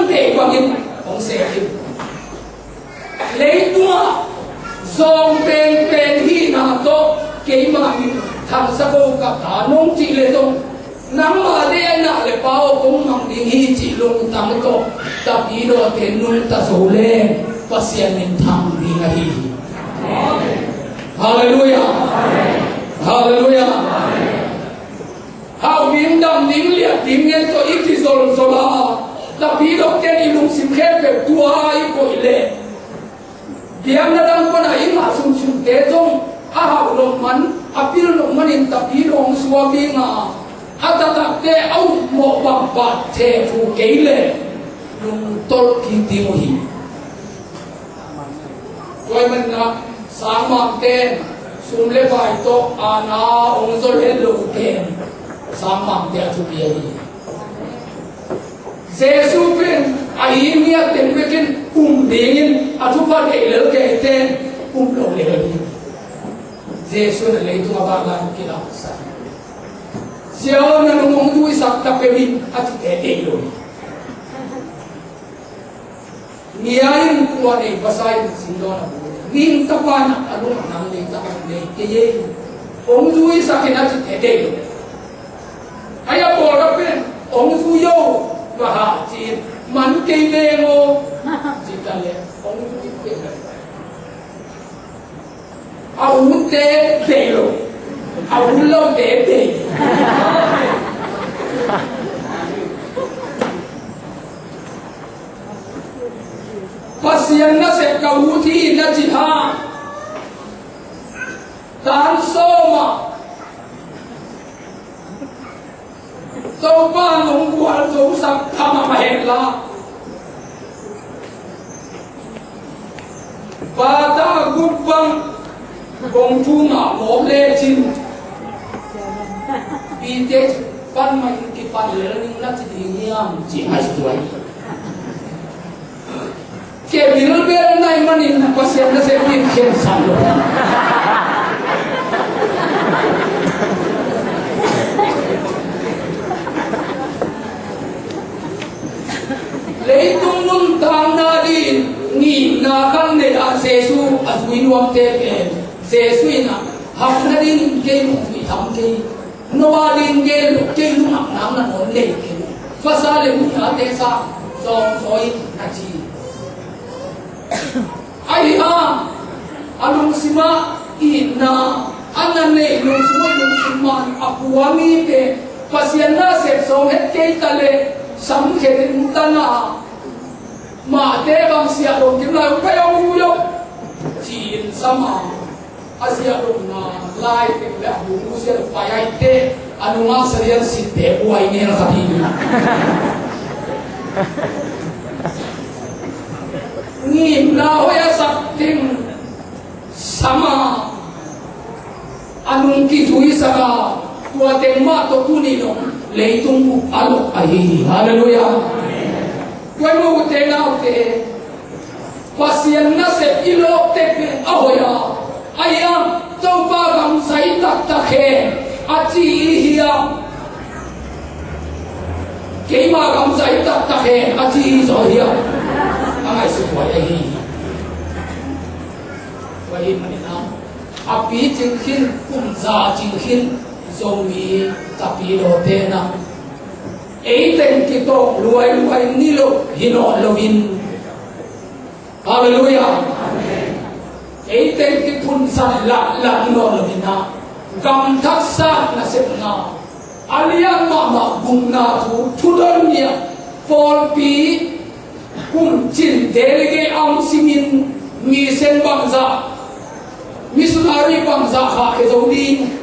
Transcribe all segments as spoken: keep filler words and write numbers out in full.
Thei bangin hong seh hi. Leitungah zawng penpen hihna tawh keimah min thangsak ko ka ta nong cih leh zong, nangmah deihna le pau kong mang ding hi cih lungtang tawh tapidawte nungta zo leng Pasian min thang ding ahi hi. Halleluiah. Halleluiah. Hau ding, dam ding, liat ding ngen tawh i kizolzol a, tapidawte i lungsim khempeuh tua i koih leh, biakna dang pana i ngah sunsunte zong a hau nop man, a pil nop manin tapidaw hong suak ding a, a taktakte a upmawh bang pah thei thu kei leh lungtolh kik ding uh hi. Tua ahih manin ah sangmangte in sum le pai tawh aana hong zol het lote in sangmangte a thupi ahi hi. Jesu pen a it mi a teng bekin um dingin a thupha deih lel keite in um lo lel ding. Jesu in a leitung a vak lai kilaksak. Sia aw, na nung hong zuisak ta peuh in a cite deih lo hi. Nia in kua nei vasa in singdawn a bu. Ning tapa in a lung a nang nei tapa in nei kei ei. Hong zuisak in a cite deih lo. Ai a pawl a pen hong zui o, va ha ci-in man kei veng o. Ci ta leh hong zui kei. A utte bei lo, a ut lote bei. Pasian nasep ka ut hi na ci hang, tan sawm ah Topa nong gualzosak thamah mah hen la, bata guk bang bong thu ngah mawk lecin bite pan mah in kipan lel ning na ci ding hiam ci ngaihsut uh hi. Kei bilbel nai manin Pasian nasep in khensan lo. Leitung nuntakna dingin ngimna khat nei a, Jesu a zui nuamte pen Jesu in a hauhna dingin kei nong zui tham kei. Noah ding gel lo, kei lungah nang na nawn lei kei. Vasa le mihate sang zawngzaw in na ci. Ahi hang a lungsim ah itna a na neih lungsim ah lungsim man a pua mite Pasian nasep sawm het kei ta leh samkhen in ta na. Mahte bang siah dong kim lai uh pai aw uh uh ci-in sama. A siah dongna lai teng le a bu mu siah dong pai ai teh a nungak sarian sitte buai nel kha ding. Ngimna hoih a sak teng sama a nung kizuisak a, tua teng mah tawh tuni dong leitung bup a lok ahi hi. Halleluiah. Tua i mute naute, Pasian nasep i lawpte pen a hoih a, ahi a, Topa gam zai taktak hen a ci i hiam? Keima gam zai taktak hen a ci i zaw hiam? A ngaihsut huai ahi hi. Tua ahih manin a, a picing khin, kum za cing khin Zomi tapidawte in a, ei teng kitawng luailuai ni lo hi nawn loin, Halleluiah. Ei teng kiphunsan lahlah nawn loin a, gamthak sat nasepna, a lian mahmah gupna thu, thudon nia, pawlpi kum cin delegate am simin, misen bangzah, missionary bangzah khahkhia zo ding,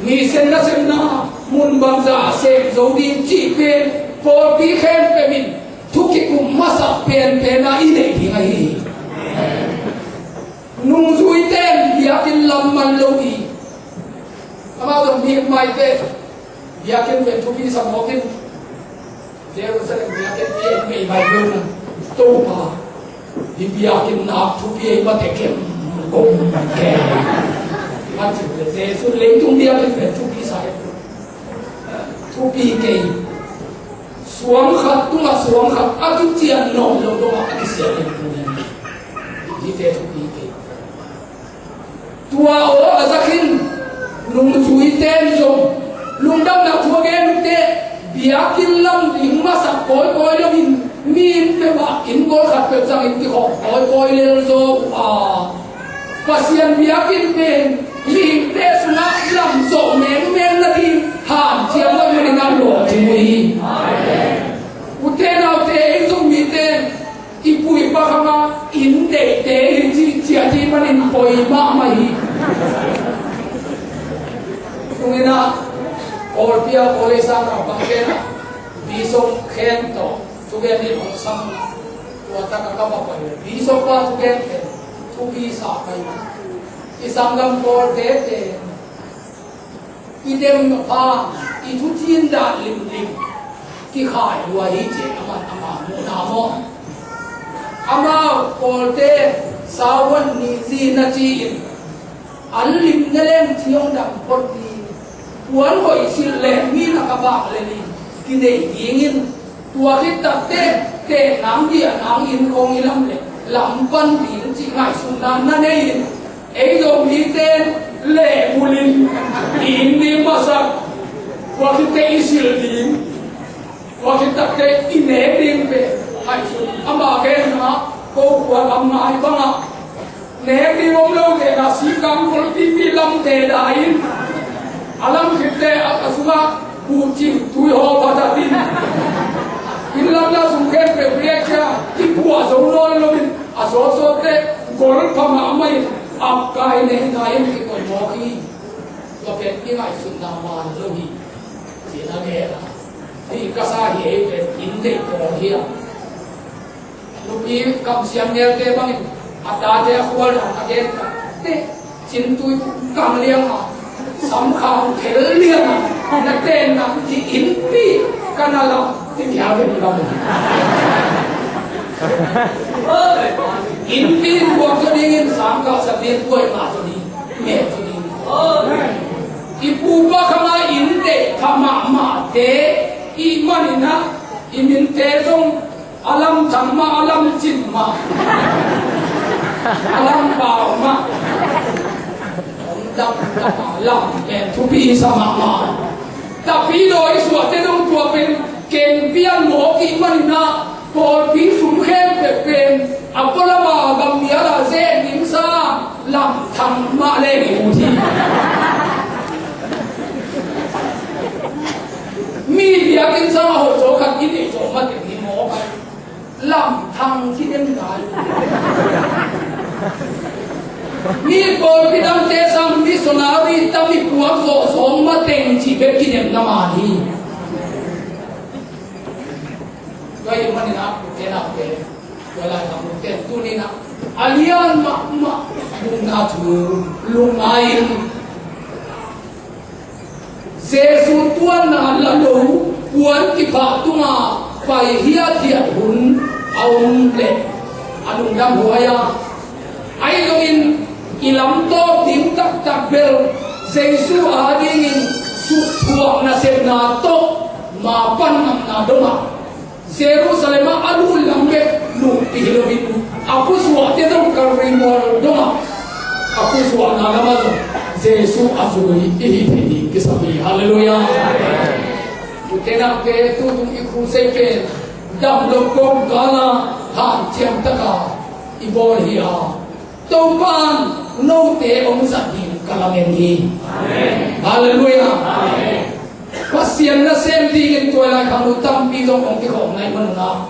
misen nasepna mun bangzah sem zo ding cih pen pawlpi khempeuh in thu kikup masak penpen a i neih ding ahi hi. Nungzuite in biakinn lam man lo hi. Amau zong mi maite biakinn pen thupi sa mawk in, Jerusalem biakinn pi ei mei bai lo na, Topa, hih biakinn nak thupi ei mate kem gom kei. Mate Jesu leitung biakinn pen thupi sa ei. Thupi kei. Suang khat tungah suang khat a kician nawn lo dongah a kisiat in tung in. Hihte thupi kei. Tua aw a za khin nungzuite in zong lungdamna thu a gen uh teh, biakinn lam ding masak kawikawi loin mi inn peuh ah inn bawl khat peuh zangin kikhawm kawikawi lel zaw uh a, Pasian biakinn pen mihingte sungah lam zawh mengmeng nading hanciam hoih manin a lawhcing uh hi. Ute naute, ei Zomite i pui pa khang a inn deihte hi cih ciat hi manin poi mahmah hi. Tuni-in ah Kawlpi a Kawlei sang a bang ken ah Bishop Khen tawh thugen in hong sam, tua tak a ka va poi. Bishop pa thugen pen thupi sa pai. I sanggam Kawlte pen i dem a pha, i thucin dan limlim kikhai lua hi ci-in amah, amah muhna maw. Amau Kawlte sawan ni zi na ci-in an lim ne leng ci hong dam phot ding, puan hoih silh leh mi na ka bak le ni kinei dingin, tua khit takteh teh nang diah nang inn khawng i lam leh lam pan ding cih ngaihsutna na nei in, ei Zomite lehbulh in i inn ding masak, tua khit teh i silh ding, tua khit takteh i nek ding pen ngaihsun. Ama genna ko khua gam ngai bangah nek ding om lo teh na sikang kol pipi lamte dai in, a lam khit teh a, a sungah buhcing tui haw phatat in, inn lam na sung khen peuh riak cia kipuah zo nawn loin, a sawtsawt teh gol pha mahmah in, ap kai nei nai in kikoih mawk hi. Tua pen i ngaihsutna man lo hi. Ci-in a gen a, hih ka sa hi ei pen inn deih pawl hi a. Nupi kamsiam nelte bangin a tate a khual dan a gen tak teh, cintui kang liang a, samkhang khel liang a, na tenna hi innpi ka na lam ti kia ven lam. Innpi zuak zaw dingin sangkah sa ding, tuai mah zaw ding, met zaw ding. I pu pa khang a inn deih pha mahmahte i hih manin ah i minte zong a lamthang mah, a lamcin mah, a lampau mah, hong dam dam a, lam pen thupi sa mahmah. Tapidaw i suahte dong tua pen kengpi a mawk i hih manin ah pawlpi sum khempeuh pen a pualam a gammial a ze-et ding sa, lamthang mah leng i ut hi. Mi biakinn sang a hoih zaw khat i neih zawh mateng hi mawk a, lamthang kinem nai. Mi pawlpi dangte sang missionary tam i puak zawh zawng mateng cih bek kinemna man hi. Tua ahih manin ah, ute naute, tua lai khang ute, tuni-in ah a lian mahmah bukna thu lungngai in, Jesu tuanna la lo, puan kiphah tunga pai hiathiat hun a om leh a lungdam huai a, ahi zongin i lamtawk ding taktak bel Jesu adingin sukthuak nasepna tawh mapan ngamna dongah Jerusalem ah a lut lam bek lutpih hi loin, a pusuahte zong Kalvari mual dongah a pusuahna lamah zong Jesu a zui i hi thei ding kisam hi. Halleluiah. Ute naute, tutung i crusade pen damlo kawmkal a hanciam taka i bawl hi a, Topa'n note hong zat ding ka lamen hi. Halleluiah. Pasian nasem dingin tua lai khang nu tampi zong hong kikhawm nai manun ah,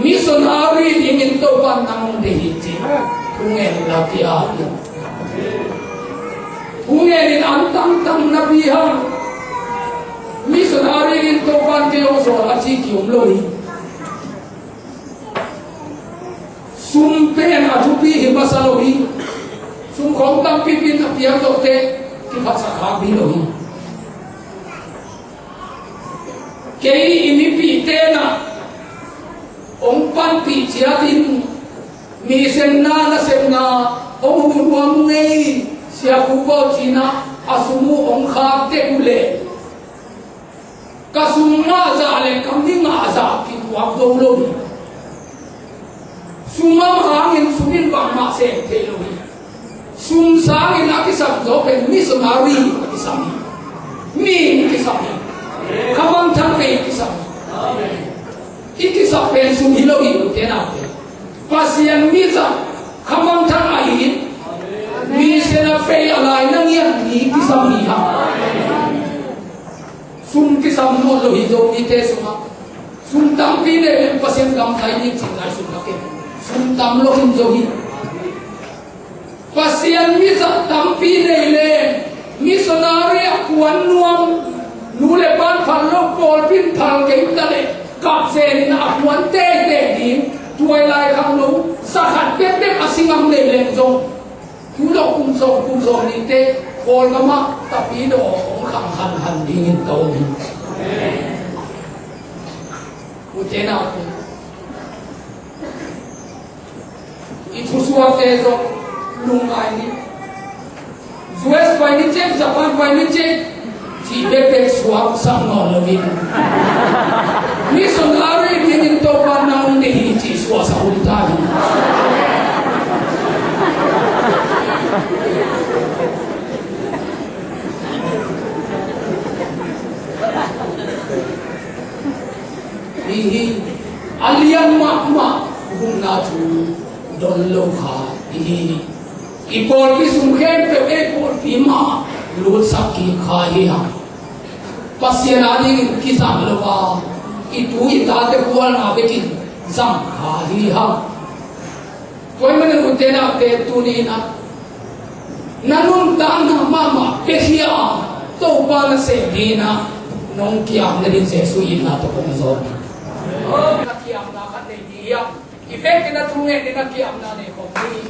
missionary dingin Topa'n nang hong deih hi cih thungen in la pia hi. Thungen in an tangtang napi hang, missionary dingin Topa'n kei hong sawl a ci ki-om lo hi. Sum pen a thupi hi masa lo hi. Sum khawng tampipi in a piak zawh teh kiphatsak khak ding lo hi. Kei i mipihte in ah hong panpih ciat in, mi semna nasepna hong huh nuam ung ei, Sia Pu Paul ci-in ah a sum uh hong khak tek uh leh, ka sum ngah zah le ka mi ngah zah lo hi. Sum om hangin sum in bangmah sem thei lo hi. Sum sangin a kisam zaw pen missionary a kisam hi. Mi in kisam hi. Khamangthang vei kisam hi. I kisap pen sum hi lo hi, ute naute. Pasian mi zat khamangthang a it, mi sen a fei a lai na ngiat mi kisam hi hang. Sum kisam nawn lo hi, Zomite sungah. Sum tampi nei leng Pasian gam thai ding cih lai sum a kem. Sum tam lo hi, Zo hi. Pasian mi zat tampi nei leng missionary a kuan nuam, nu le pan phal lo, pawlpi in phal kei ta leh kap zenin a kuan teitei ding, tuailai khangno sa khat bekbek a si ngam nei leng zong, tu lo kum sawm, kum sawm nihte Kawlgam ah Tapidaw hong khang hanhan dingin ka om hi. Ute naute, i thusuakte zong lungngai ni. U S pai ni cek, Japan pai ni cek, cih bekbek suaksak nawn lo in, missionary dingin Topa na hong deih hi cih suaksak hun ta hi. Hi hi. A lian mahmah gupna thu don lo kha hi hi. I pawlpi sung khempeuh ei pawlpi mah lutsak kik kha hi hang. Pasian a dingin kizang lo a, i tu i tate khualna bekin zang kha hi hang. Tua ahih manin ute naute, tuni-in ah na nuntakna mahmah piakhia a, Topa nasem dingin ah nong kiam nading Jesuh itna tawh kong zawn hi. Na kiamna khat nei ding hiam? I biakinn ah thungen in na kiamna nei khawm ni.